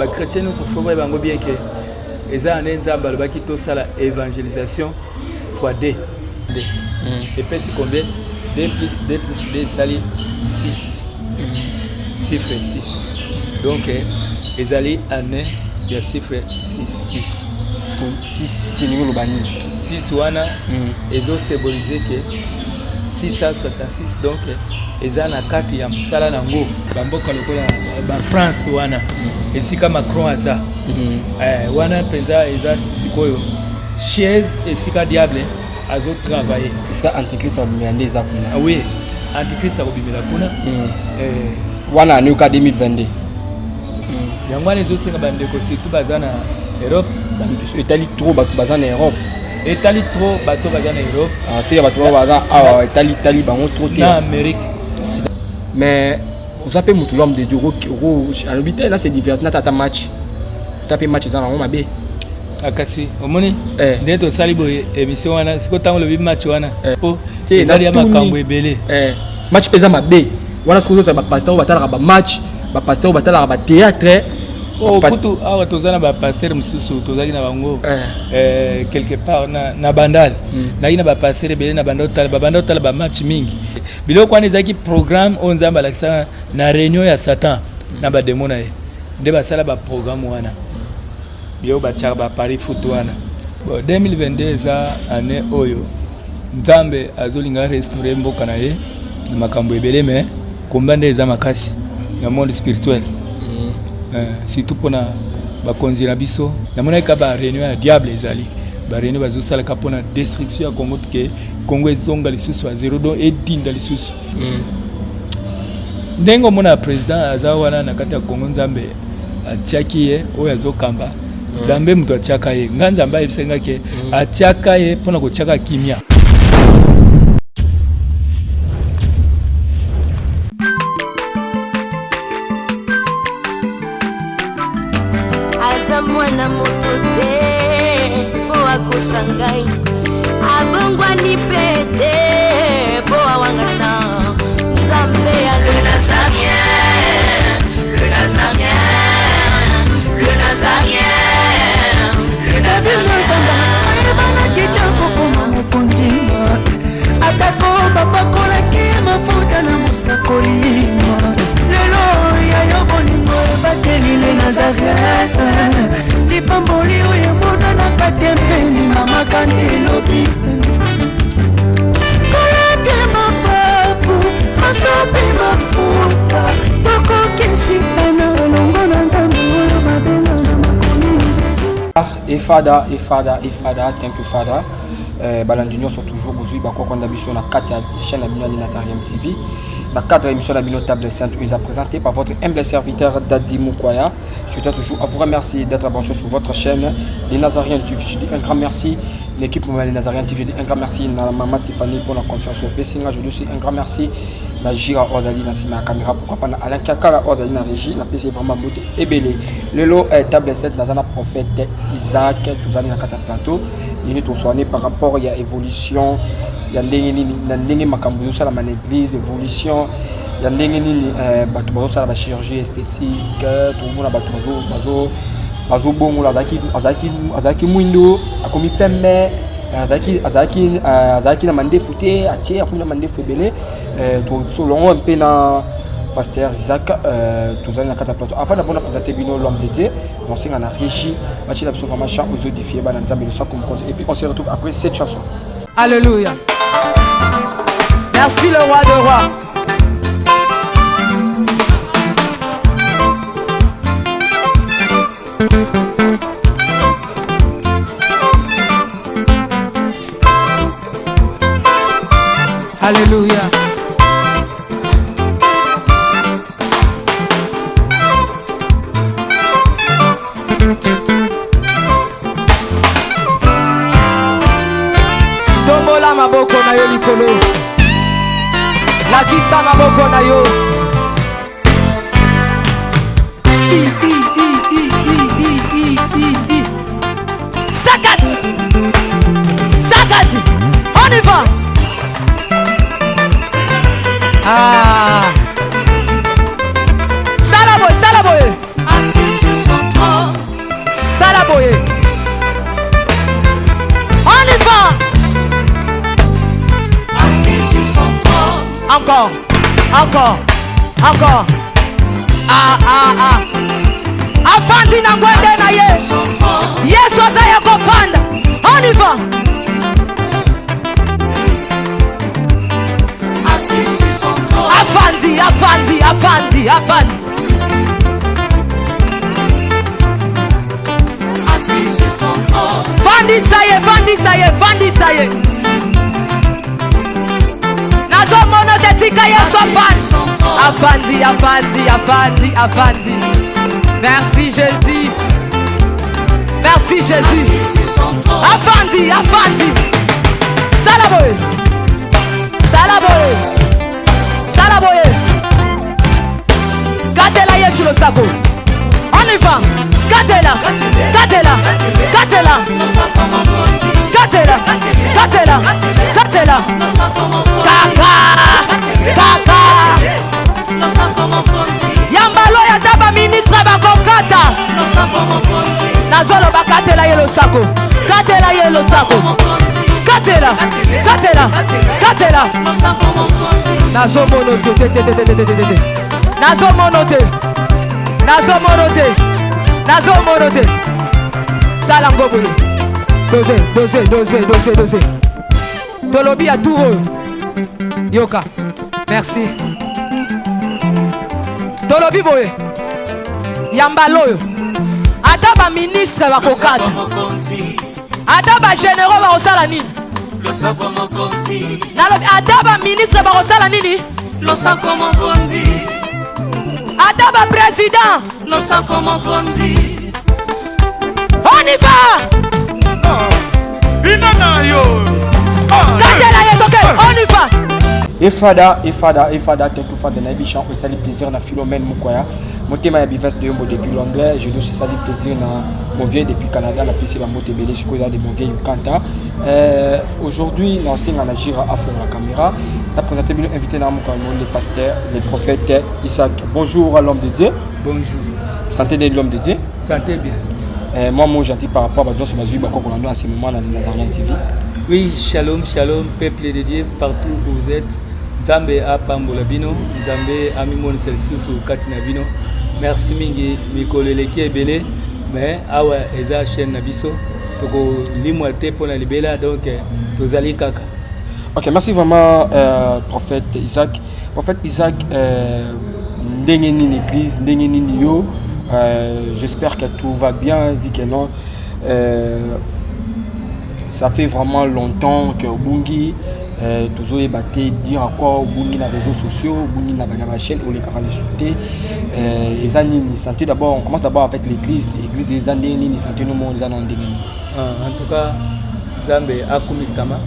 Ba chrétien nyonso faut bayeba yango bien ke eza année Nzambe alobaki tosala évangélisation fois 2. Epesi combien? 2 plus 2 plus 2 esali 6. Chiffre 6. Donc ezali année ya chiffre 6. 6, 6 elingi oloba nini? 6 wana ezosymboliser ke 666, donc eza na kati ya mosala nango. Bamboka lokola bafrance wana, esika Macron aza, wana mpenza eza sikoyo chaise esika diable azotravailler. Esika antichrist abimela nde eza kuna? Ah oui, antichrist akobimela kuna. Wana année oka 2022. Yango wana ezosenga bandeko, surtout baza na Europe. Etali trop bato baza na Europe. Etali trop bato baza na Europe. Seka bato bao baza awa, etali tali bango trop te. Na Amérique. Mais oza mpe motu, l'homme de Dieu, alobi te na se divertir na tata match, ta mpe match eza nango mabe. Kasi omoni ndenge tosali boye émission wana, sikoyo ntango olobi match wana, po ezali ya makambo ebele. Match mpe eza mabe wana. Soki ozotala bapasteur oyo batalaka bamatch, bapasteur oyo batalaka bathéâtre. Kutu awa toza na bapasteur mosusu, tozalaki na bango quelque part na Bandal. Nayaki na bapasteur ebele na banda otala, babanda otala bamatch mingi. Biloko wana ezalaki programme oyo Nzambe alakisaka na réunion ya Satan na badémon na ye, nde basala baprogramme wana, biloko batiaka bapari foot wana. Bon, 2022 eza année oyo Nzambe azolinga restaurer mboka na ye na makambo ebele, mais komba nde eza makasi na monde spirituel, surtout mpona bakonzi na biso. Namonaki ka baréunion ya diable, ezali baréunion bazosalaka mpona destruction ya Congo, ke Congo ezonga lisusu ya zéro, donc edinda lisusu. Ndenge omona président aza wana na kati ya Congo, Nzambe atiaki ye oyo azokamba. Nzambe moto atiaka ye. Nga Nzambe ayebisaki nga ke atiaka ye mpona kotiaka kimia. Aza mwana moto te mpo akosa ngai, abongwani mpe te mpo awangana. Nzambe ya le Nazaréen, le Nazaréen, le Nazaréen, le Nazaréen. Ayebanaki te kokoma mokonzi, atako bapakolaki mafuta na mosakoli. Lelo ya yo bolingo ebateli le Nazaret, lipamboli oyo emonanaka te mpe limamaka nde elobi kolapie mapapu masopi mafuta, tokokisitana elongo na Nzambe oyo babenga na makomi Jésus. E Father, e Father, e Father, thank you Father. Balandi nyonso toujours bozwi bakokonda biso na kati ya chaîne na bino ya Nazarien TV, na cadre ya émission na bino Table Sainte, oyo eza présenté par votre humble serviteur Dadi Mukwaya. Je tiens toujours à vous remercier d'être branché sur votre chaîne les Nazariens TV. Je dis un grand merci l'équipe les Nazariens TV. Je dis un grand merci na maman Tiffany pour la confiance au Pessinga. Je dis aussi un grand merci na Gira Ozali na nsima ya caméra, pourquoi pas na Alain Kiakala Ozali na régie. Napesi vraiment mbote ebele. Lelo Table 7, naza na prophète Isaac. Tozali na kati ya plateau nini, toswane par rapport ya évolution ya ndenge nini, na ndenge makambo ezosalama na église, évolution ya ndenge nini, bato bazosala bachirurgie esthétique. Tomona bato bazobongola, azalaki mwindo, akomi pembe, azalaki na mandefu te, atie, akomi na mandefu ebele. Tosolongo mpe na pasteur Isaac. Tozali na kati ya plateau. Avant d'abord na présenter bino l'homme de Dieu, nasenga na régie batiela biso vraiment chant ozoédifier bana Nzambe, losako mokonzi, et puis on se retrouve après cette chanson. Alléluia. Merci le roi de rois. Alléluia. Tombola maboko na yo likolo, lakisa maboko na yo. I, i, i, i, i, i, i, i, i. Sakati, sakati, on y va. Ah, sala boye, sala boye. Assis sur son Encore, encore, encore. Ah, ah, ah. Afandi na ngwende na ye. Yesu aza ya kofanda. On y va. Afandi, afandi, afandi, afandi. Fandisa ye, fandisa ye, fandisa ye. Nazomona te, tika Yesu afandi. Afandi, afandi, afandi, afandi. Merci Jésus. Merci Jésus. Afandi, afandi. Sala boye. Sala boye. Sala boye. Katela Yesu losako. On y va. Katela. Katela. Katela. Katela. Katela. Katela. Kaka. Kaka. Yambalo ya ta baministre bakokata. Nazoloba katela ye losako. Katela ye losako. Katela. Katela. Katela. Nazomono te te te te te te te te. Nazomono te. Nazomono te. Nazomono te. Sala ngo boye. Dose, dose, dose, dose, dose. Tolobi ya tour oyo. Yoka. Merci. Tolobi boye. Yambala oyo. Ata baministre bakokata. Ata bagénéraux bakosala nini? Nalobi ata baministre bakosala nini? Ata baprésident. On y va. Katela ye toke. On y va. Efada, efada, efada, thank you Father. Nayebi chant esali plaisir na Philomène Mukwaya, motema ya Bivens de Yombo depuis Londres. Je dois esali plaisir na mon vieux depuis Canada, napesi bambote ebele. Sikoyo eza de mon vieux Yukanta. Aujourd'hui naosenga na Gira afongola caméra na présenter bino invité na mokolo, le pasteur, le prophète Isaac. Bonjour à l'homme de Dieu. Bonjour. Santé de l'homme de Dieu? Santé bien. Moi mo gentil par rapport à bato nyonso bazwi bakokolando en ce moment na Nazarien TV. Oui, shalom, shalom, peuple de Dieu, partout où vous êtes. Nzambe apambola bino, Nzambe amimonisa lisusu kati na bino. Merci mingi, mikolo eleki ebele, mais awa eza chaîne na biso, tokolimwa te mpona libela, donc tozali kaka. Ok, merci vraiment, prophète Isaac. Prophète Isaac, ndenge nini église, ndenge nini yo, j'espère que tout va bien, vu que non, ça fait vraiment longtemps que obungi, tozoyeba te dire à quoi obungi na réseaux sociaux, obungi na bachaîne, olekaka lisusu te. Eza nini? Santé d'abord, on commence d'abord avec l'église. Église eza ndenge nini? Santé no monde eza na ndenge nini? Ah, en tout cas, Nzambe akumisama.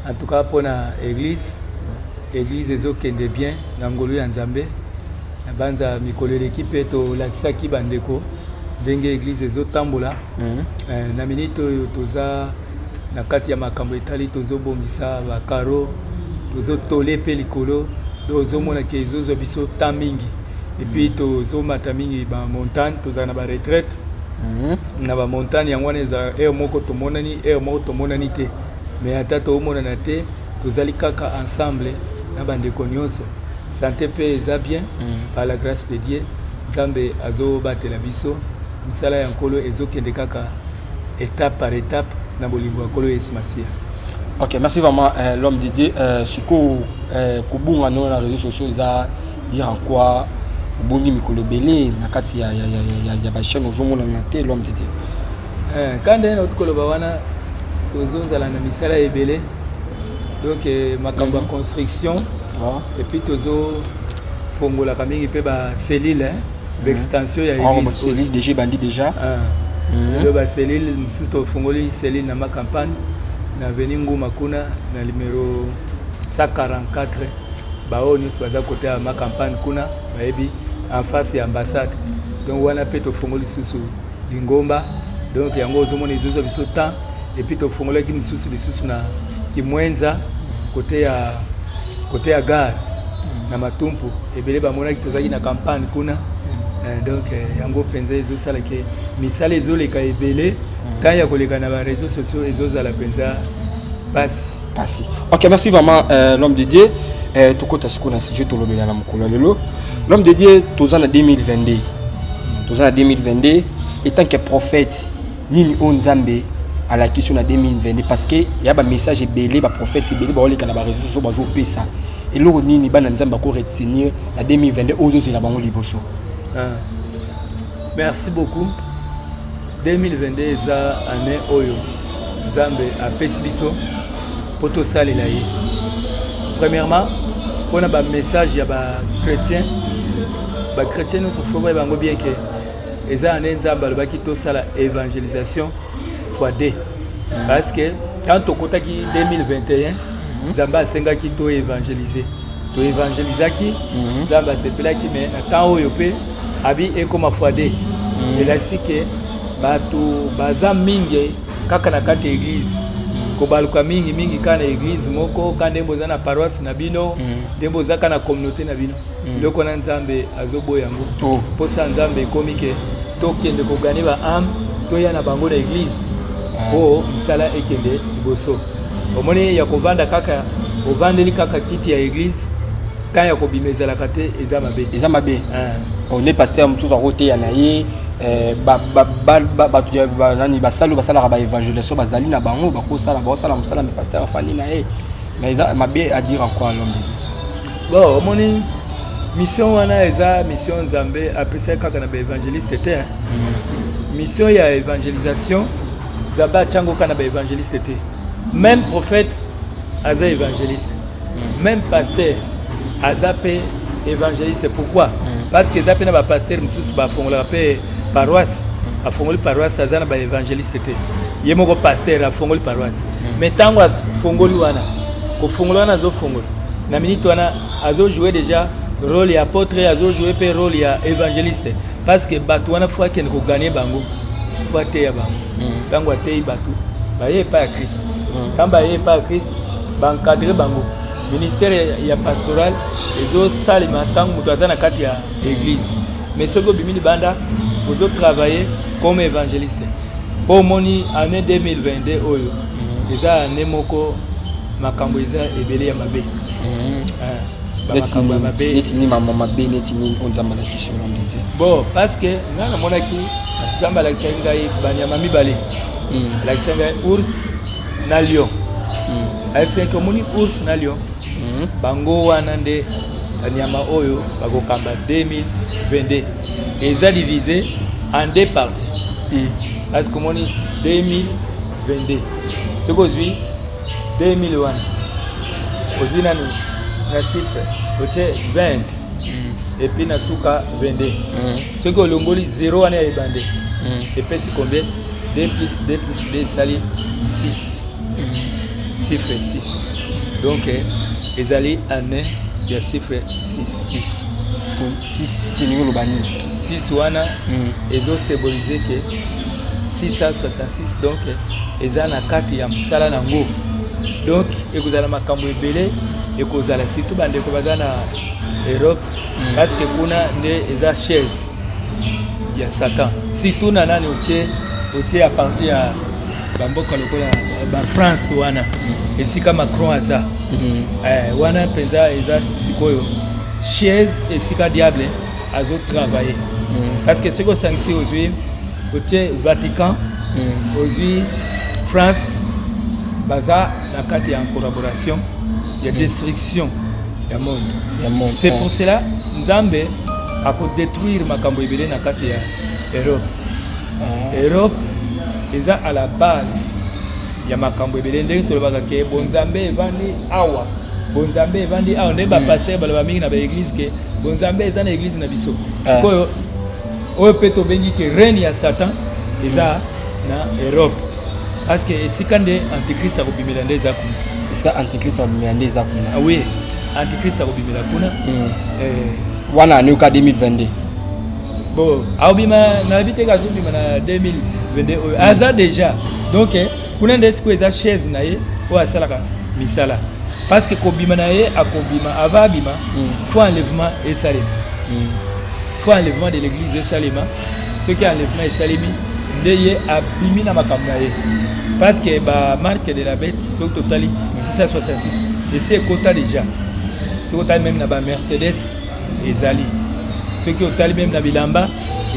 En tout cas, mpona église, église ezokende bien na ngolu ya Nzambe. Na banza mikolo eleki mpe tolakisaki bandeko ndenge église ezotambola. Na minute oyo toza na kati ya makambo etali tozobongisa bacarreaux, tozotole mpe likolo, donc ozomona ke ezozwa biso temps mingi. Et puis tozomata mingi bamontagne, tozala na baretraite na bamontagne. Yango wana ezala heure moko tomonani, heure moko tomonani te, mais ata tomonana te, tozali kaka ensemble na bandeko nyonso. Santé mpe eza bien, par la grâce de Dieu. Nzambe azobatela biso, misala ya Nkolo ezokende kaka étape par étape na bolingo ya Nkolo Yesu Masiya. Ok, merci vraiment, l'homme de Dieu. Sikoyo, kobunga no na réseaux sociaux eza dire en quoi? Obungi mikolo ebele na kati ya bachaîne, ozomonana te, l'homme de Dieu. Ka ndenge nauti koloba wana, tozozala na misala ebele, donc makambo ya construction et puis tozofongolaka mingi mpe bacellule, baextension ya église. Cellule déjà ebandi déjà. Lelo bacellule mosusu, tofongoli cellule na Macampagne, na avenue Nguma kuna na numéro 144. Baoyo nyonso baza kote ya Macampagne kuna bayebi, en face ya ambassade. Donc wana mpe tofongoli lisusu lingomba. Donc yango ozomona ezozwa biso temps. Et puis tofongolaki lisusu na Kimwenza, côté ya gare na Matumpu. Ebele bamonaki tozalaki na campagne kuna. Donc yango mpenza ezosala ke misala ezoleka ebele, temps ya koleka na baréseaux sociaux ezozala mpenza pasi. Pasi. Ok, merci vraiment, l'homme de Dieu. Tokota sikoyo na sujet tolobela na mokolo ya lelo. L'homme de Dieu, toza na 2022, toza na 2022. En tant que prophète, nini oyo Nzambe alakisi yo na 2022? Parce que ya bamessage ebele, baprophète ebele baoleka na baréseau sociaux, bazopesa eloko nini? Bana Nzambe bakoretenir na 2022 oyo ozozela bango liboso? Ah. Merci beaucoup. 2022 eza année oyo Nzambe apesi biso mpo tosalela ye. Premièrement, mpona bamessage ya bachrétien, bachrétien nyonso faut bayeba yango bien que eza année Nzambe alobaki tosala évangélisation fois 2, parce que quand tokotaki 2021, Nzambe asengaki toévangéliser, toévangélisaki, Nzambe asepelaki. Mais na temps oyo mpe abi ekoma fois 2. Elakisi ke bato baza mingi kaka na kati ya église, kobaluka mingi mingi kaka na église moko, ka ndenge boza na paroisse na bino, ndenge boza kaka na communauté na bino. Biloko wana Nzambe azoboya yango. Mposa Nzambe ekomi ke tokende kogagner baâme, toya na bango na église mpo mosala ekende liboso. Omoni, ya kovanda kaka, ovandeli kaka kiti ya église, kan ya kobima ezalaka te, eza mabe. Eza mabe. Ah. One pasteur mosusu akoteya na ye, bato ya nani, basali oyo basalaka baévangélisation bazali na bango, bakosala, baosala mosala, mais pasteur afandi na ye, mais eza mabe. À dire encore, l'homme de Dieu? Bon, omoni, mission wana eza mission Nzambe apesaki kaka na baévangéliste te, hein. Mission ya évangélisation, Nzambe atiango kaka na baévangéliste te. Même prophète aza évangéliste, même pasteur aza mpe évangéliste. Pourquoi? Parce que eza mpe na bapasteur mosusu bafongolaka mpe paroisse, afongoli paroisse, aza na baévangéliste te, ye moko pasteur afongoli paroisse. Mais ntango afongoli wana, kofongola wana azofongola na minute wana, azojoue déjà rôle ya apôtre, azojoue mpe rôle ya évangéliste, parce que bato wana faut akende kogagner bango, faut ateya bango. Ntango ateyi bato, baye epai ya Christ. Ntango baye epai ya Christ, baencadre bango. Ministère ya pastoral ezosalema ntango moto aza na kati ya église, mais soki obimi libanda, ozotravailler comme évangéliste. Mpo omoni, année 2022 oyo eza année moko makambo eza ebele ya mabe. Ah, bamakambo ya mabe. Neti nini mama mabe? Neti nini oyo Nzambe alakisi yo, l'homme de Dieu? Bon, parce que ngai namonaki Nzambe alakisaki ngai banyama mibale. Alakisaki ngai ours na lion. Alakisaki, omoni, ours na lion, bango wana nde banyama oyo bakokamba 2022. Eza divisé en deux parties, parce que omoni, 2022, soki ozwi 2000 wana, ozwi nanu na chiffre, otie 20 et puis na suka 22. Soki olongoli 0 wana ya ebande, epesi combien? 2 plus 2 plus 2 esali 6, chiffre 6. Donc ezali année ya chiffre 6. 6, 6 elingi oloba nini? 6 wana ezosymboliser ke 666, donc eza na kati ya mosala nango. Donc ekozala makambo ebele, ekozala surtout bandeko baza na Europe, parce que kuna nde eza chaise ya Satan, surtout na nani, otie à partir ya bamboka lokola bafrance wana, esika Macron aza. Wana mpenza eza sikoyo chaise esika diable azotravailler, parce que soki osangisi, ozwi, otie Vatican, ozwi France, baza na kati ya collaboration ya destruction ya monde. Ya monde. C'est pour cela Nzambe akodétruire makambo ebele na kati ya Europe. Europe eza à la base ya makambo ebele. Ndenge tolobaka ke bonzambe evandi awa, bonzambe evandi awa, ndenge bapasteur baloba mingi na baéglise ke bonzambe eza na église na biso. Sikoyo oyo mpe tobengi ke règne ya Satan eza na Europe, parce que esika nde antichrist akobimela nde eza kuna. Esika antichrist abimela nde eza kuna? Ah oui, antichrist akobimela kuna. Wana année oka 2022? Bon, akobima, nayebi te, azobima na 2022 oyo aza déjà. Donc kuna nde sikoyo eza chaise na ye oyo asalaka misala, parce que kobima na ye, akobima, avant abima, faut enlèvement esalema, faut enlèvement de l'église esalema. Soki enlèvement esalemi, nde ye abimi na makambo na ye, parce que bamarque de la bête, soki totali 666 esi ekota déjà. Soki Soki otali meme na ba Mercedes ezali, soki otali meme na bilamba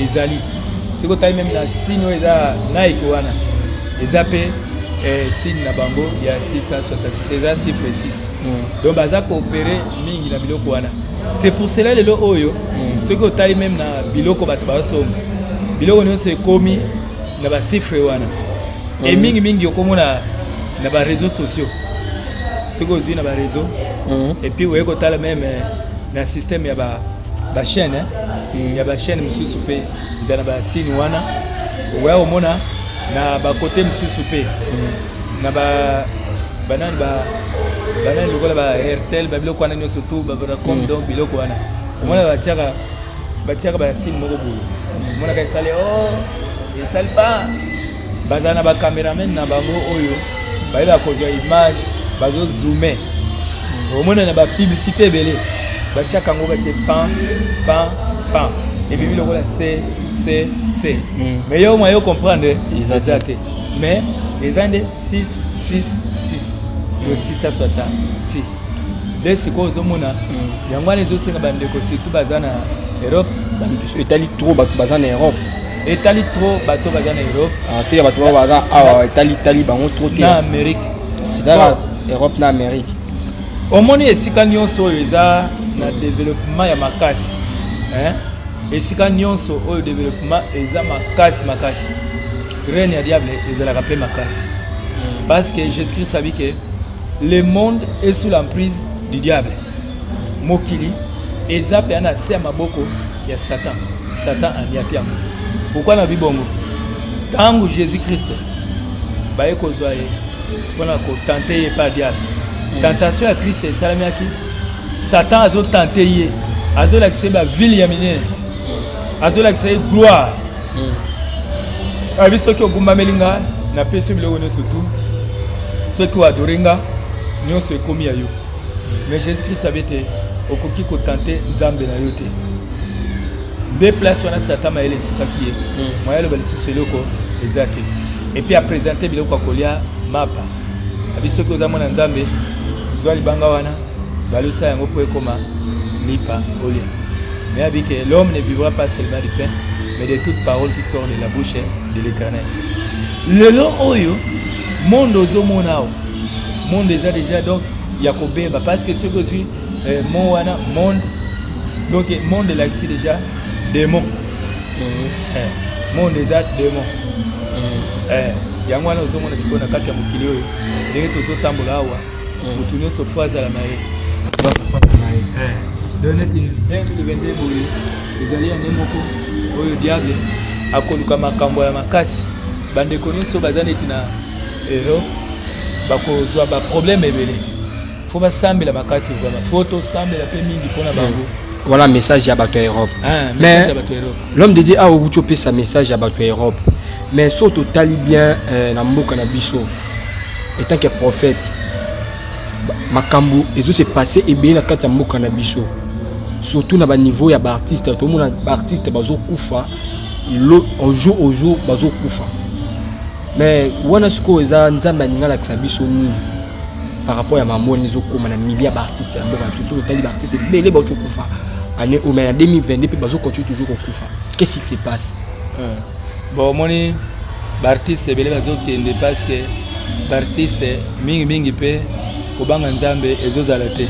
ezali, soki otali meme na signe oyo eza Nike wana eza mpe signe na bango ya 666, eza chiffre 6. Donc baza coopérer mingi na biloko wana. C'est pour cela lelo oyo soki otali meme na biloko bato bazosomba, biloko nyonso ekomi na bachiffre wana. E mingimingi okomona na baréseaux sociaux, soki ozwi na baréseau et puis oye kotala meme na système ya bachaîne, ya bachaîne mosusu mpe eza na basigne wana. Oya komona na bakote mosusu mpe na ba banani, banani lokola ba Airtel, babiloko wana nyonso tu, ba Vodacom. Donc biloko wana omona batiaka basigne moko boye, omonaka esali o esali pa bazala na bacameraman na bango oyo bayeba kozwa image, bazozoome. Omona na bapublicité ebele batiaka yango, batie pan pan pan, ebimi lokola c c c. Mais yo mwa yo comprendre eza te, mais eza nde 6 6 6, 666 nde sikoyo ozomona. Yango wana ezosenga bandeko surtout baza na Europe. Etali trop bato baza na Europe. Etali trop bato baza na Europe. Seka bato bao baza awa, etali tali bango trop te. Na Amérique. Ezaka Europe na Amérique. Omoni, esika nyonso oyo eza na développement ya makasi, hein? Esika nyonso oyo développement eza makasi makasi, règne ya diable ezalaka mpe makasi, parce que Jésus Christ abi que le monde est sous l'emprise du diable. Mokili eza mpe na se ya maboko ya Satan, Satan aniati yango. Pourquoi na bibongo? Ntango Jésus Christ baye kozwa ye mpona kotenter ye par diable, tentation ya Christ esalamaki, Satan azotenter ye, azolakisa ye bavile ya minene, azolakisa ye gloire. Abi soki ogumbameli nga, napesi yo biloko nyonso tu, soki oadorer nga, nyonso ekomi ya yo. Mais Jésus Christ abi ete okoki kotenter Nzambe na yo te. Nde place wana Satan mayele esukaki ye, moya aloba lisusu eloko eza te. Et puis aprésenter biloko ya kolia, mapa. Abi soki oza mwana Nzambe, zwa libanga wana, balusa yango mpo ekoma lipa, olia. Mais abi que l'homme ne vivra pas seulement du pain, mais de toute parole qui sort de la bouche de l'Éternel. Lelo oyo monde ozomona awa, monde eza déjà donc ya kobeba, parce que soki ozwi mot wana monde, donc monde elakisi déjà démon. Monde eza démon. Yango wana ozomona sikoyo na kati ya mokili oyo ndenge tozotambola awa, motu nyonso faut azala na ye. Donc neti 2022 boye ezali année moko oyo diable akoluka makambo ya makasi. Bandeko nyonso baza neti na Europe bakozwa baproblème ebele, faut basambela makasi, vraiment faut tosambela mpe mingi mpona bango. Voilà message ya bato ya Europe. Ah, message ya bato ya Europe. L'homme de Dieu, awa outi opesa message ya bato ya Europe, mais so totali bien na mboka na biso, en tant que prophète, makambo ezose passe ebele na kati ya mboka na biso, surtout na baniveau ya baartiste. Tomona baartiste bazokufa au jour au jour, bazokufa. Mais wana sikoyo eza Nzambe alingi alakisa biso nini par rapport ya mambo wana ezokóma na milieu ya baartiste ya mboka na biso? Soki otali, baartiste ebele bauti kokufa année oyo, mais na 2022 mpe bazocontinue toujours kokufa. Qu'est-ce qui se passe? Bon, omoni, baartiste ebele bazokende parce que baartiste mingimingi mpe kobanga Nzambe ezozala te.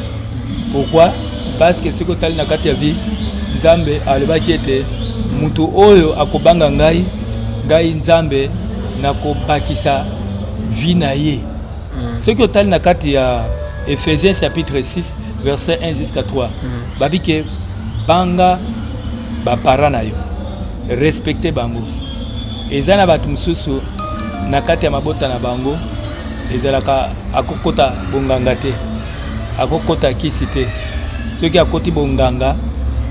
Pourquoi? Parce que soki otali na kati ya vie, Nzambe alobaki ete motu oyo akobanga ngai, ngai Nzambe nakobakisa vie na ye. Soki otali na kati ya Éphésiens chapitre 6 verset 1 jusqu'à 3, babi ke banga baparent na yo, respecte bango. Eza na bato mosusu na kati ya mabota na bango ezalaka akokota bonganga te, akokota kisi te. Soki akoti bonganga,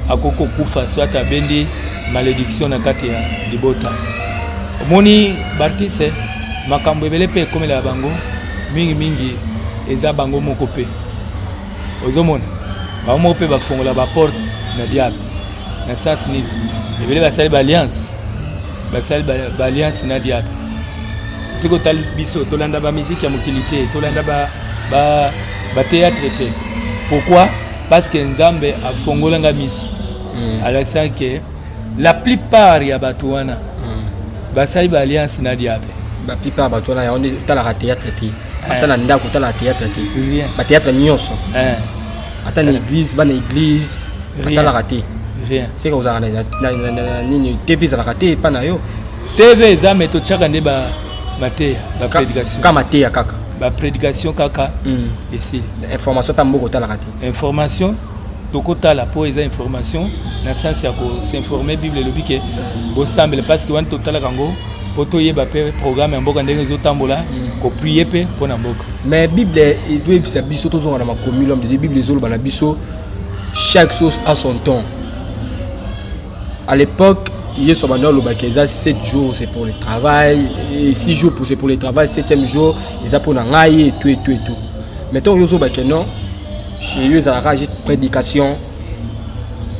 akoki kokufa, soit abendi malédiction na kati ya libota. Omoni, baartiste makambo ebele mpe ekomelaka bango mingimingi eza bango moko mpe. Ozomona bango moko mpe bafongola baporte na diable. Na sens nini? Ebele basali baalliance, basali baalliance na diable. Soki otali biso, tolanda bamiziki ya mokili te, tolanda bathéâtre te. Pourquoi? Parce que Nzambe afongola nga miso. Alakisaki ke la plupart ya bato wana basali ba alliance na diable. Ba plupart bato wana, yango nde otalaka théâtre te, ata na ndako otalaka théâtre te? Rien. Bathéâtre nyonso, ata na église, bana église Rien. batalaka te? Rien. Seka ozalaka na nini? TV ezalaka te epa na yo? TV eza, me totiaka nde ba mateya, baprédication. Ka mateya kaka? Baprédication kaka, esili. Information mpe ya mboka otalaka te? Information tokotala, mpo eza information na sens ya kos'informer. Bible elobi ke bosambela, parce que wana totalaka yango mpo toyeba mpe programme ya mboka ndenge ezotambola, koprier mpe mpo na mboka. Mais Bible ezoyebisa biso, tozonga na makomi, l'homme de Dieu, Bible ezoloba na biso: chaque chose a son temps. À l'époque, Yesu abandi alobaki eza 7 jours, c'est pour le travail, et 6 jours c'est pour le travail, 7e jour eza mpo na ngai, et tout et tout et tout. Mais ntango yo ozobake non, chez yo ezalaka juste prédication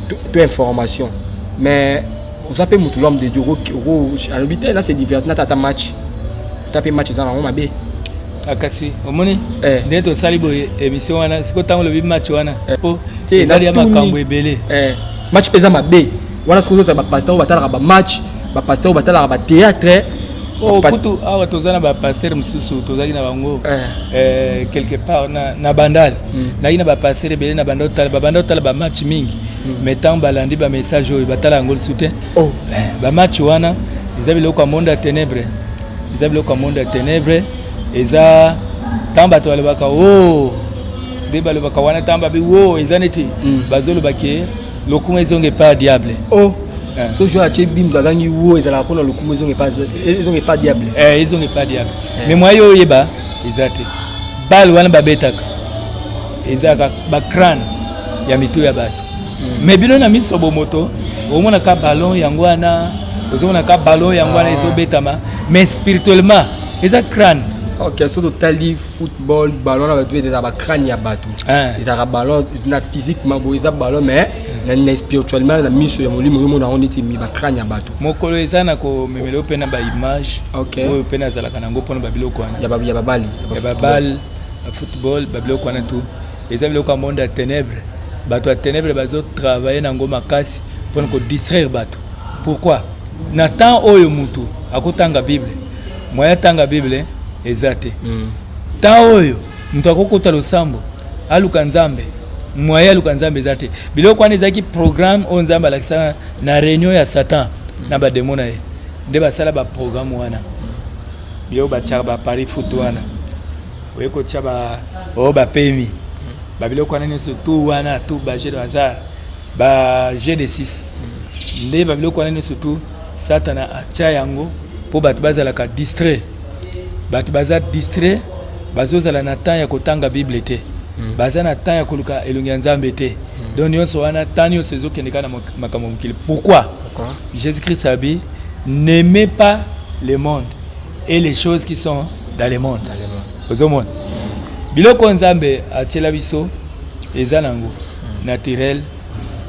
to information, mais oza mpe motu, l'homme de Dieu, alobi te na se diverti, nata ata match, ata mpe match eza nango mabe. Ah, kasi omoni Eh. ndenge tosali boye émission wana sikoyo, ntango olobi match wana, mpo Te, ezali ya natuni. makambo ebele. Match mpe eza mabe wana. Soki ozotala bapasteur oyo batalaka bamatch, bapasteur oyo batalaka bathéâtre. Oh, kutu awa toza na bapasteur mosusu tozalaki na bango quelque part na Bandal. Nayaki na bapasteur ebele na banda otala, babanda otala bamatch mingi, mais ntango balandi bamessage oyo, batala yango lisusu te. Oh. Bamatch wana eza biloko ya monde ya ténèbre, eza biloko ya monde ya ténèbre. Eza ntango bato balobaka o nde balobaka wana, ntango babi wo, eza neti bazoloba ke lokumu ezonga epai ya diable. Oh. Eh. So jour atie bimbo, akangi wo, ezalaka mpona lokumu ezonga epa diable? Ezonga epai ya diable. Mais moyen oyo oyeba eza te. Bale wana babetaka ezalaka bacrâne ya mitu ya bato. Mais bino na miso bomoto omonaka ballon yango wana, ozomonaka ballon yango wana Ah. ezobetama, mais spirituellement eza crâne. Ok, so totali football, ballon na bato ezalaka bacrâne ya bato. Ezalaka ballon na physiquement boye eza ballon, mais na spirituellement, na miso ya molimo, yo mona yango neti bacrâne ya bato. Mokolo eza na komemela yo mpe na baimage oyo mpe nazalaka nango mpona babiloko wana. Ya babali? Ya babale, bafootball, babiloko wana tu eza biloko ya monde ya ténèbre. Bato ya ténèbre bazotravailler nango makasi mpona kodistraire bato. Pourquoi? Na temps oyo mutu akotanga Bible, moyen atanga Bible eza te. Temps oyo moto akokota losambo, aluka Nzambe, moyen aluka Nzambe eza te. Biloko wana ezalaki programme oyo Nzambe alakisaka na réunion ya Satan na bademo na ye, nde basala baprogramme wana. Biloko batiaka bapari foot wana, oye kotia ba oyo bapemi, babiloko wana nyonso tu wana tu, bajeu de hasard, bajeu de 6, nde babiloko wana nyonso tu Satana atia yango mpo bato bazalaka distrait. Bato baza distrait, bazozala na temps ya kotanga Bible te, baza na temps ya koluka elongi ya Nzambe te. Donc nyonso wana, temps nyonso ezokende kaka na makambo ya mokili. Pourquoi? Pourquoi? Jésus Christ a dit: n'aimez pas le monde et les choses qui sont dans le monde. Dans le monde. Ozomona biloko Nzambe atiela biso eza nango naturel.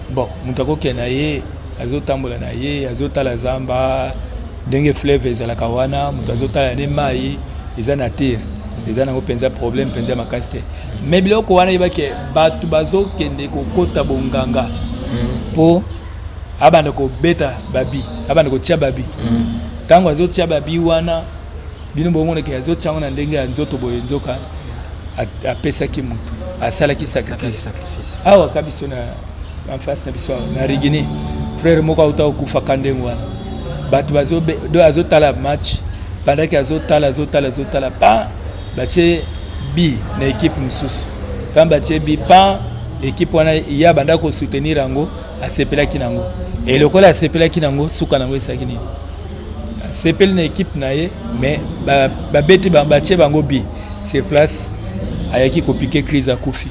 Bon, moto akokende na ye, azotambola na ye, azotala zamba ndenge fleuve ezalaka wana, moto azotala nde mai eza nature, eza nango mpenza problème mpenza makasi te. Mais biloko wana, yebake bato bazokende kokota bonganga mpo abanda kobeta babi, abanda kotia babi. Ntango azotia babi wana, bino bomonake azotia yango na ndenge ya nzoto boye, nzoka apesaki motu, asalaki sacrifice. Sacrifice. Awa ka biso na en face na biso awa na Rigini, frère moko auta kokufaka ndenge wana. Bato do azotala match, pendant azotala, azotala, azotala, pa batie but na équipe mosusu. Ntango batie but, pa équipe wana ye abanda kosoutenir yango, asepelaki nango. E lokola asepelaki nango, suka nango esalaki nini? Asepeli na équipe na ye, mais babeti, batie bango but sur place, ayaki kopiquer crise, akufi.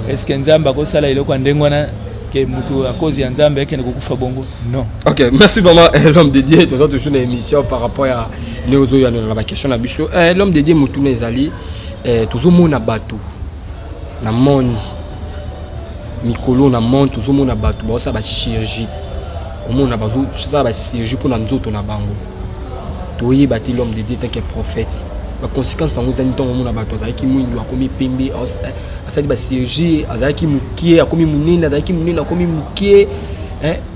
Est ce que Nzambe akosala eloko ya ndenge wana ke mutu à cause ya Nzambe akende kokufa bongo? Non. Ok, merci vraiment, l'homme de Dieu. Toza toujours na émission par rapport ya ndenge ozoyanola na baquestion na biso. L'homme de Dieu, motuna ezali, tozomona bato na monde, mikolo na monde tozomona bato baosala bachirurgie, omona bazosala bachirurgie mpona nzoto na bango. Toyeba te, l'homme de Dieu, tant que prophète. Baconséquence nango ezali ntongo omona bato azalaki mwindu akomi pembe, asali bachirurgie, azalaki mokie akomi monene, azalaki monene akomi mokie,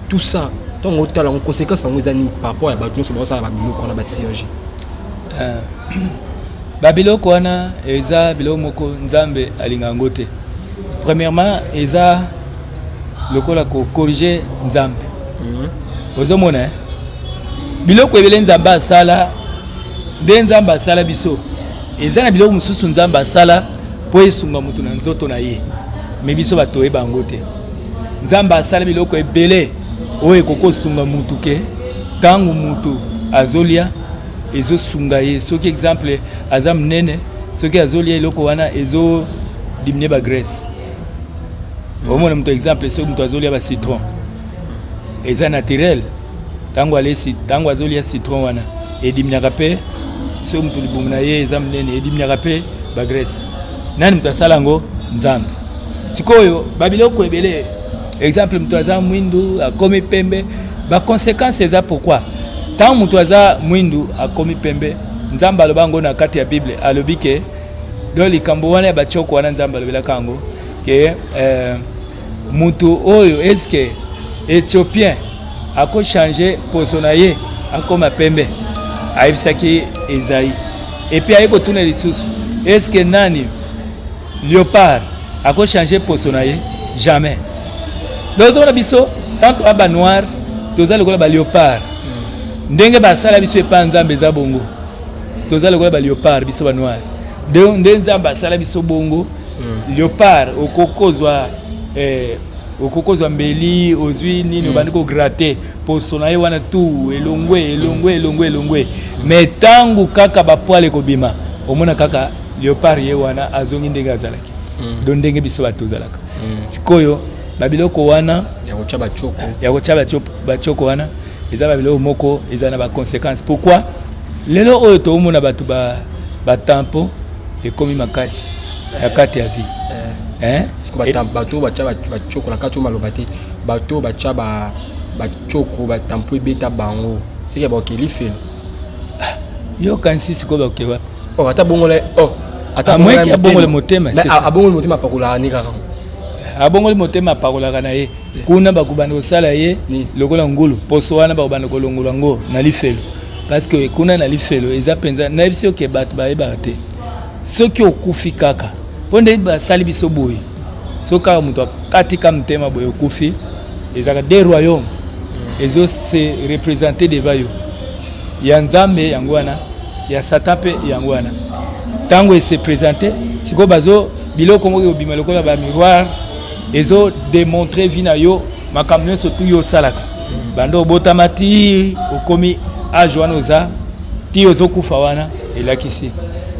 tout ça. Ntongo otala yango, conséquence nango eza nini par rapport ya bato nyonso baosala babiloko wana, bachirurgie? Babiloko wana eza biloko moko Nzambe alinga yango te. Premièrement, eza lokola kocorriger Nzambe. Ozomona, eh? Biloko ebele Nzambe asala, nde Nzambe asala biso, eza na biloko mosusu Nzambe asala mpo esunga motu na nzoto na ye, mais biso bato toyeba yango te. Nzambe asala biloko ebele oyo ekoki kosunga mutu, ke ntango mutu azolia, ezosunga ye. Soki exemple aza monene, soki azolia eloko wana, ezodiminuer bagraisse. Omona moto, exemple, soki moto azolia bacitron, eza naturel, ntango alesi, ntango azolia citron wana, ediminuaka mpe. Soki moto libumu na ye eza monene, ediminuaka mpe bagraisse. Nani moto asala yango? Nzambe. Sikoyo babiloko ebele, exemple moto aza mwindu akomi pembe, baconséquence eza pourquoi? Ntango moto aza mwindu akomi pembe, Nzambe aloba yango na kati ya Bible, alobi ke donc likambo wana ya batioko wana, Nzambe alobelaka yango ke mutu oyo, est-ce Éthiopien akochanger poso na ye akoma pembe? Ayebisaki Esaïe. Et puis aye kotuna lisusu: est-ce nani, léopard akochanger poso na ye? Jamais. Donc ozomona, biso tant toa banoir, toza lokola baléopard. Ndenge basala biso epa Nzambe eza bongo, toza lokola baléopard, biso banoir, nde Nzambe asala biso bongo. Léopard okokozwa okokozwa mbeli, ozwi nini, obandi kogratter poso na ye wana, tu elongwe, elongwe, elongwe, elongwe. Mais ntango kaka bapoils ekobima, omona kaka léopard ye wana azongi ndenge azalaki. Donc ndenge biso bato tozalaka sikoyo, babiloko wana ya kotya bacoko, ya kotya bacoko wana, eza babiloko moko eza na baconséquence. Pourquoi lelo oyo toomona bato batampon ekomi makasi na kati ya vie? Bato batya bacoko na kati oyo, maloba te, bato batya bacoko, batampon ebeta bango, seke bakokeli felo. Yokanisi sikoyo bakoke wapi? Oh, ata bongola, oh, ata abongole motema. Abongoli motema, apakolaka ni kaka. Abongoli motema, apakolaka na ye kuna, bakobanda kosala ye lokola ngulu. Poso wana bakobanda kolongola yango na lifelo, parce que kuna na lifelo eza mpenza, nayebi soki bato bayebaka te, soki okufi kaka mpo nde basali biso boye, soki kaka moto akatika motema boye, okufi, ezalaka deux royaume ezo se représenter devant yo: ya Nzambe yango wana, ya Satan mpe yango wana. Ntango ese présente sikoyo, bazo biloko moko ekobima lokola bamiroir, ezodémontrer vie na yo, makambo nyonso tu yo osalaka banda obotama ti okomi age wana oza, ti ozokufa wana. Elakisi,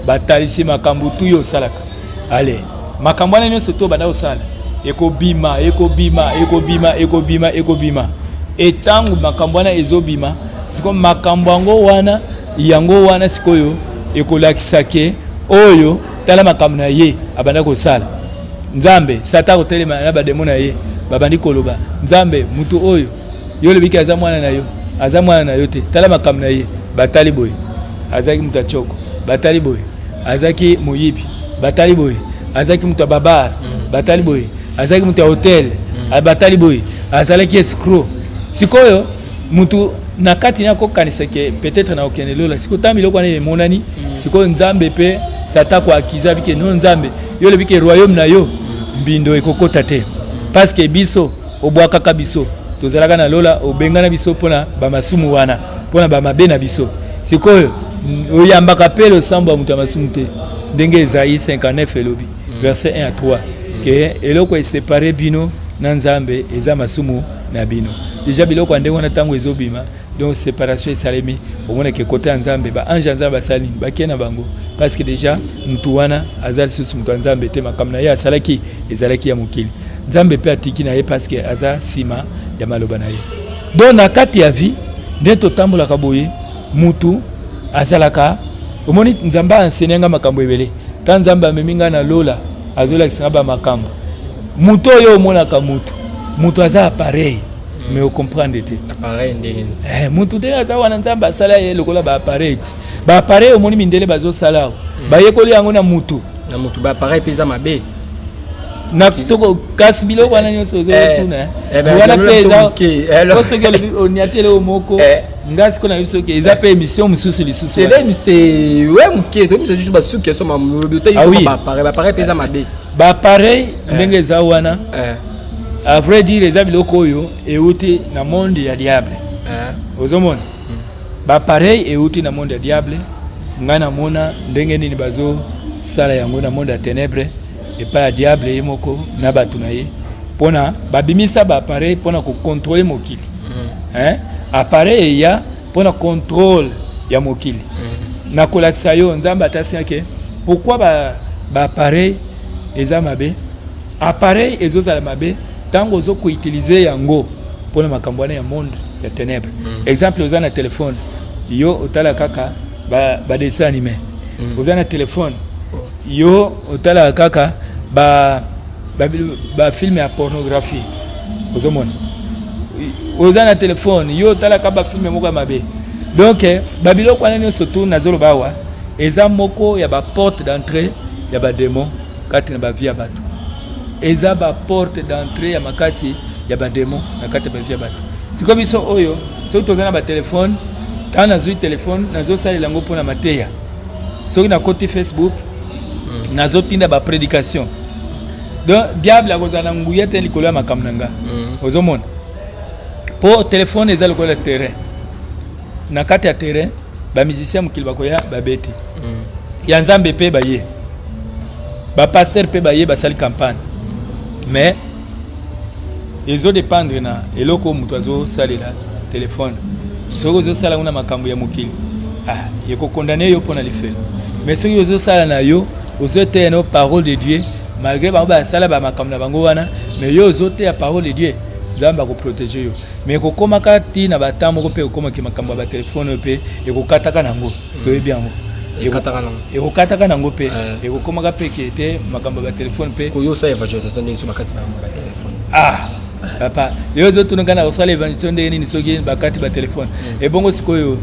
batalisi makambo tu yo osalaka. Ale makambo wana nyonso to banda kosala ekobima, ekobima, ekobima, ekobima, ekobima. Etango makambo wana ezobima sikoyo, makambo yango wana, yango wana sikoyo ekolakisa ke oyo, tala makambo na ye abanda kosala. Nzambe, Satan kotelema na bademo na ye, babandi koloba: "Nzambe, mutu oyo yo olobiki aza mwana na yo, aza mwana na yo te. Tala makambo na ye." Batali boye, azalaki moto ya tioko. Batali boye, azalaki moyibi. Batali boye, azalaki moto ya babar. Batali boye, azalaki moto ya hotel. Batali boye, azalaki escroc. Sikoyo mutu na kati na akokanisa ke peut-être na okende lola. Sikoyo ntango biloko wana emonani, sikoyo Nzambe mpe Satan koaccuser bike: "No, Nzambe, yo olobi ke royaume na yo mbindo ekokota te, parce que biso obwakaka biso, tozalaka na lola, obengana biso mpona bamasumu wana, mpona bamabe na biso. Sikoyo oyambaka mpe losambo ya moto ya masumu te." Ndenge Esaïe 59 elobi, verset 1 à 3, ke eloko eséparer bino na Nzambe eza masumu na bino. Déjà biloko ya ndenge wana, ntango ezobima, donc séparation esalemi. Omonake kote ya Nzambe, baange ya Nzambe basali nini? Bakei na bango, parce que déjà mutu wana aza lisusu moto ya Nzambe te. Makambo na ye asalaki ezalaki ya mokili. Nzambe mpe atiki na ye, parce que aza nsima ya maloba na ye. Donc na kati ya vie, nde totambolaka boye, mutu azalaka, omoni, Nzambe aenseigner nga makambo ebele. Ta Nzambe amemi ngai na lola, azolakisa nga bamakambo. Mutu oyo omonaka, mutu aza appareil. Mais ocomprendre te. Appareil ndenge nini? Mutu te aza wana. Nzambe asala ye lokola baappareil ti baappareil. Omoni mindele bazosala awa, bayekoli yango na mutu. Na motu, baappareil mpe eza mabe. Na toko, kasi biloko wana nyonso ozotuna ben, wana lelo mpe biso eza moke, po soki olobi oniati eloko moko, nga sikoyo nayebi soki eza mpe émission mosusu lisusu eza wana. Te, we moke toyebisa juste basuki eso malobi. Ah oui. Baappareil, baappareil mpe eza mabe. Baappareil ndenge eza wana, à vrai dire, eza biloko oyo euti na monde ya diable. Ozomona, baappareil euti na monde ya diable. Ngai namona ndenge nini bazosala yango na monde ya ténèbre, epai ya diable ye moko na bato na ye, mpona babimisa baappareil mpona kocontrôler mokili, hein? Appareil eya mpona contrôle ya mokili. Nakolakisa yo Nzambe atasingake pourquoi baappareil eza mabe. Appareil ezozala mabe ntango ozokoutiliser yango mpona makambo wana ya monde ya ténèbre. Exemple, oza na telefone, yo otala kaka badessin animé. Oza na telefone, yo otalaka kaka bafilm ya pornographie. Ozomona, oza na telefone, yo otalaka bafilm moko ya mabe. Donc babiloko wana nyonso tu nazoloba awa eza moko ya baporte d'entrée ya badémon kati na bavie ya bato. Eza baporte d'entrée ya makasi ya badémon na kati ya bavie ya bato. Sikoyo biso oyo, soki toza na batelefone, ntango nazwi telefone, nazosalela yango mpona mateya. Soki nakoti Facebook, nazotinda baprédication. Donc diable akozala na nguya te likolo ya makambo na nga. Ozomona, mpo telefone eza lokola terrain. Na kati ya terrain, bamusicien mokili bakoya, babeti ya Nzambe mpe baye, bapasteur mpe baye, basali campagne. Mais ezodépendre na eloko oyo moto azosalela telefone. Soki ozosala yango na makambo ya mokili, ah, ekocondamner yo mpona lifelo. Mais soki ozosala na yo, ozoteya no parole de Dieu, malgré bango basala bamakambo na bango wana, mais yo ozoteya parole de Dieu, Nzambe akoprotéger yo. Mais ekokomaka ti na batemps moko mpe ekomaki makambo ya batelefone oyo mpe ekokataka nango, toyebi yango. Ekataka nango. Ekokataka nango mpe ekokomaka mpe ke te makambo ya batelefone mpe. Koyo osala évangélisation ndenge so bakati batelefone? Ah papa, yo ozotuna ngai na kosala évangélisation ndenge nini soki bakati batelefone? Ebongo sikoyo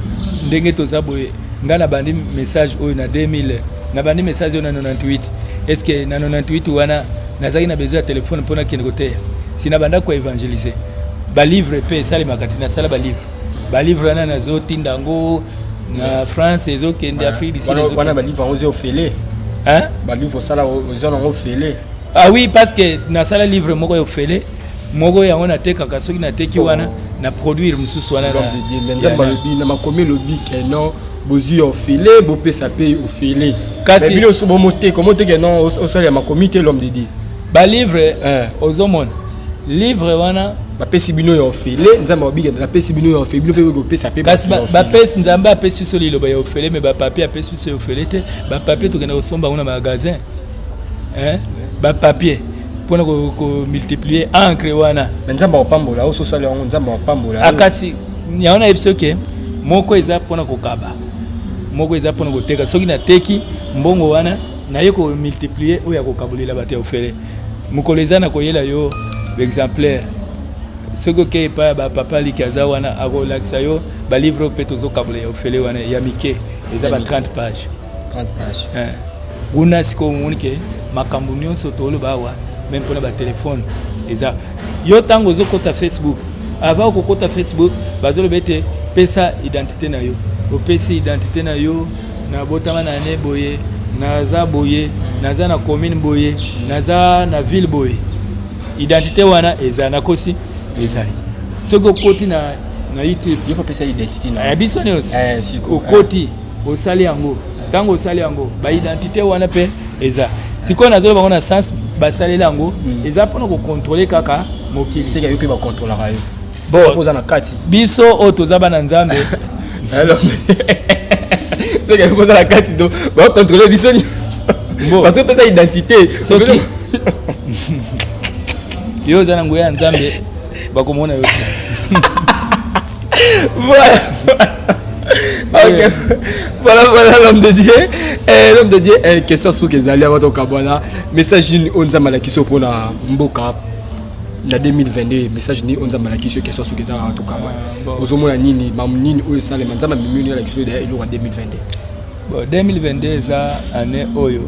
ndenge toza boye, ngai nabandi message oyo na 2000, nabandi message oyo na 98. Est ce que na 98 wana nazalaki na besoin ya telefone mpo nakende koteya? Si nabanda koévangéliser, balivre mpe esalemaka te. Nasala balivre, balivre wana nazotinda yango na France, ezokende Afrique du Sud. Wana balivre yango eza ofele? Hein? Balivre osala eza nango ofele? Ah oui, parce que nasala livre moko ya ofele, moko yango natekaka. Soki nateki wana, na produire mosusu wana. Nzambe alobi na makomi, elobi ke non, bozwi ya ofele, bopesa mpe ofele. Kasi bino bomoteka, omoteke non, osalela makomi te, l'homme de Dieu. Balivre, ozomona livre wana. Bapesi bino ya ofele. Nzambe abiki, napesi bino ya ofele, bino mpe kopesa mpe. Kasi bapesi, Nzambe apesi biso liloba ya ofele, mais bapapier apesi biso ya ofele te. Bapapier tokende kosomba yango na magasin, bapapier mpona komultiplier encre wana. Nzambe akopambola ososala yango, Nzambe akopambola. Akasi yango nayebi soki moko eza mpona kokaba, moko eza mpona koteka. Soki nateki, mbongo wana naye komultiplier oyo ya kokabolela bato ya ofele. Mokolo eza na koyela yo exemplaire. Soki okei epai ya bapapa Liki, aza wana, akolakisa yo balivre oyo mpe tozokabola ya ofele wana ya mike, eza ba 30 page. 30 page. Kuna sikoyo omoni ke makambo nyonso toloba awa, même mpona batelefone eza. Yo ntango ozokɔta Facebook, avant okokɔta Facebook, bazoloba ete pesa identité na yo. Opesi identité na yo: nabotama na ne boye, naza boye, naza na commune boye, naza na ville boye. Identité wana eza, nakosi? Ezali. Soki okoti na YouTube, yo kopesa identité na ya biso nyonso. Siko, okoti, osali yango. Ntango osali yango, baidentité wana mpe eza. Sikoyo nazoloba bango na sens basaleli yango eza mpona kocontrôler kaka mokili. Seka yo mpe bacontrôlaka yo. Bon. Oza na kati. Biso oyo toza bana Nzambe. Alors, seka yo oza na kati, to bacontrôle biso nyonso. Bon. Parce que opesa identité. Soki yo oza na nguya ya Nzambe, bakomona yo te. Voilà. Ok. Voilà, l'homme de Dieu. L'homme de Dieu, question soki ezali avant tokabwana. Message nini oyo Nzambe alakisi yo mpona mboka? Na 2022, message nini oyo Nzambe alakisi yo? Question soki eza kaka tokaba. Ah, bon. Ozomona nini, mamu nini oyo esalema, Nzambe amemi nini, alakisi yo deya eloko ya 2022? Bon, 2022 eza année oyo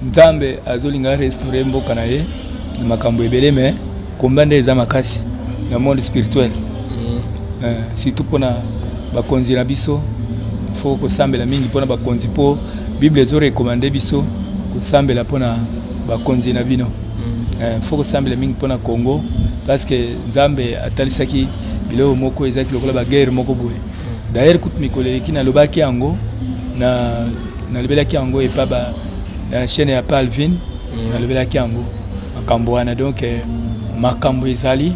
Nzambe azolinga restaurer mboka na ye na makambo ebele, mais komba nde eza makasi na monde spirituel, surtout mpona bakonzi na biso. Faut kosambela mingi mpona bakonzi, mpo Bible ezorecommander biso kosambela mpona bakonzi na bino. Faut kosambela mingi mpona Congo, parce que Nzambe atalisaki biloko moko ezalaki lokola baguerre moko boye. D'ailleurs kutu mikolo eleki nalobaki yango, na nalobelaki yango epa ba na chaîne ya Palvin, nalobelaki yango makambo wana. Donc makambo ezali,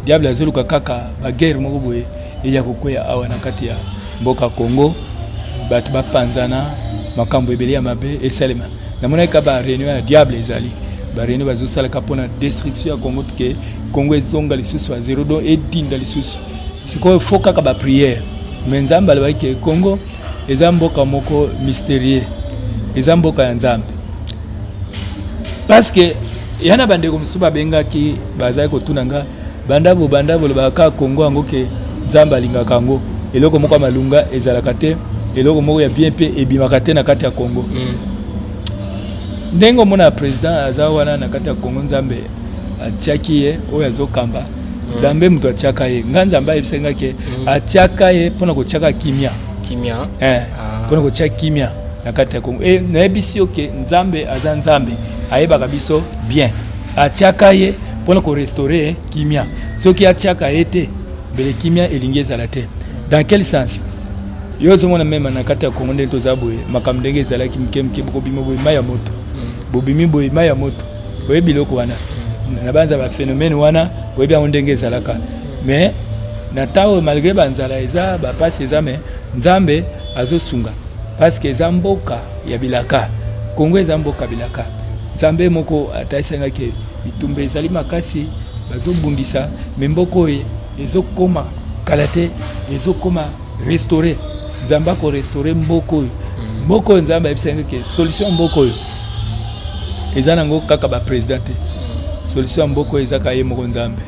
diable azoluka kaka baguerre moko boye eya kokwea awa na kati ya mboka Congo, bato bapanzana, makambo ebele ya mabe esalema. Namonaki ka baréunion ya diable ezali, baréunion bazosalaka mpona destruction ya Congo, ke Congo ezonga lisusu ya zéro, donc edinda lisusu. Sikoyo faut kaka baprière. Mais Nzambe alobaki ke Congo eza mboka moko mystérieux, eza mboka ya Nzambe, parce que ya na bandeko mosusu babengaki, bazali kotuna nga banda bobanda bolobaka kaka Kongo yango, ke Nzambe alingaka yango, eloko moko ya malunga ezalaka te, eloko moko ya bien mpe ebimaka te na kati ya Kongo. Ndenge omona président aza wana na kati ya Kongo, Nzambe atiaki ye oyo azokamba. Nzambe moto atiaka ye. Nga Nzambe ayebisaki nga ke atiaka ye mpona kotiaka kimia. Kimia. Mpona kotia kimia na kati ya Kongo. E nayebisi yo ke Nzambe aza Nzambe, ayebaka biso bien. Atiaka ye mpona korestaurer kimia. Soki atiaka ye te, mbele kimia elingi ezala te. Dans quel sens? Yo ozomona même na kati ya Kongo ndenge toza boye, makambo ndenge ezalaki mike mike, bokobima boye mai ya moto, bobimi boye mai ya moto. Oyebi biloko wana na banza baphénomène wana, oyebi yango ndenge ezalaka. Mais na ntango, malgré banzala eza, bapasi eza, mais Nzambe azosunga, parce que eza mboka ya bilaka. Kongo eza mboka bilaka. Nzambe moko atalisangaki bitumba ezali makasi, bazobundisa, mais mboka oyo ezokoma kala te, ezokoma restauré. Nzambe akorestaurer mboka oyo. Mboka oyo, Nzambe ayebisaki ke solution ya mboka oyo eza nango kaka baprésident te. Solution ya mboka oyo eza kaka ye moko Nzambe.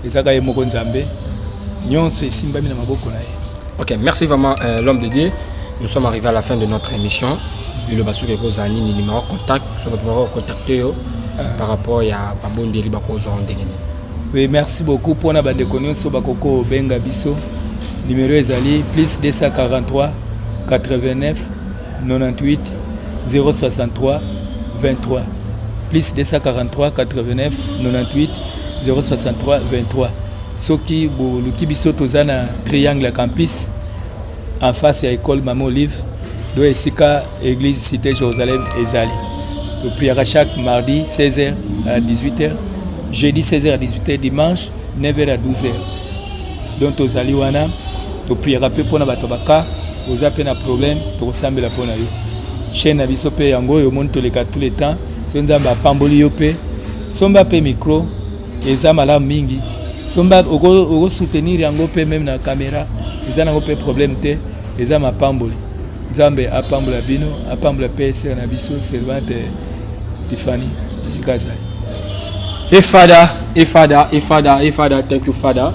Eza kaka ye moko Nzambe, nyonso esimbami na maboko na ye. Ok, merci vraiment, l'homme de Dieu. Nous sommes arrivés à la fin de notre émission. Liloba soki ekozala nini, numéro contact, soki bato contacter yo par rapport ya babondeli, bakozwa ndenge nini? Oui, merci beaucoup. Mpona bandeko nyonso bakoki kobenga biso, numéro ezali plus 243 89 98 063 23, plus 243 89 98 063 23. Soki boluki biso, toza na Triangle ya Campus, en face ya école Mama Olive, do esika église Cité Jérusalem ezali. Topriaka chaque mardi 16h à 18h, jeudi 16h à 18h, dimanche 9h à 12h. Donc tozali wana, topriaka mpe mpona bato baka oza mpe na problème, tokosambela mpo na yo. Chaîne na biso mpe yango oyo omoni, toleka tout le temps. Soki Nzambe apamboli yo mpe, somba mpe micro, eza malamu mingi. Somba, okosoutenir yango mpe même na caméra, eza nango mpe problème te, eza mapamboli. Nzambe apambola bino, apambola mpe sœur na biso servante Tiffany esika azali. Et Father, et Father, et Father, et Father, thank you Father.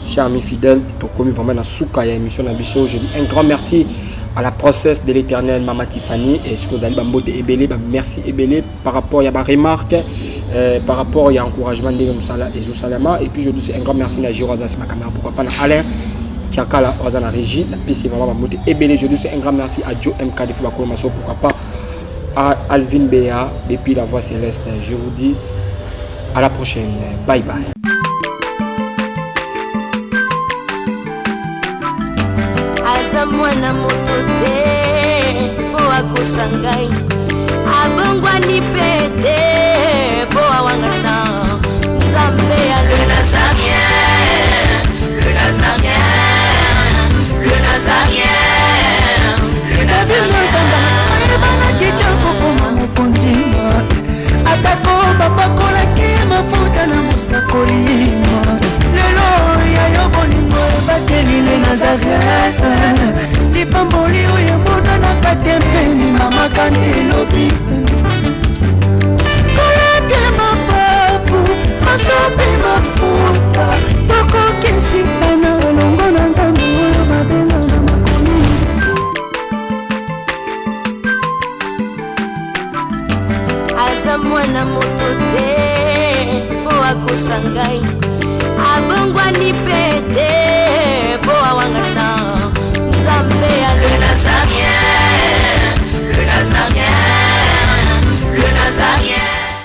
Chers amis fidèles, tokomi vraiment na suka ya émission na biso. Je dis un grand merci à la princesse de l'Éternel, Mama Tiffany, et ce que vous allez bambote ebele, ba merci ebele par rapport à ba remarque, par rapport à encouragement de mosala et Salama. Et puis je dis un grand merci à Giro Azas ma caméra, pourquoi pas na Alain Kiakala Oza na régie, la PC vraiment bambote ebele. Je dis un grand merci à Joe MK depuis Bakolo Maso, pourquoi pas à Alvin Béa depuis la Voix Céleste. Je vous dis à la prochaine. Bye bye. Aza mwana moto te mpo akosa ngai, abongwani mpe te mpo awangana. Nzambe ya le Nazarien, le Nazarien, le Nazarien, le Nazarien. Ayebanaki te kokoma mokonzi, atako bapakolaki mafuta na mosakoli. Lelo ya yo bolingo ebateli le Nazaret, lipamboli oyo emonanaka te mpeni mama kante elobi kolapie mapapu. Mwana moto te mpo akosa ngai, abongwani mpe.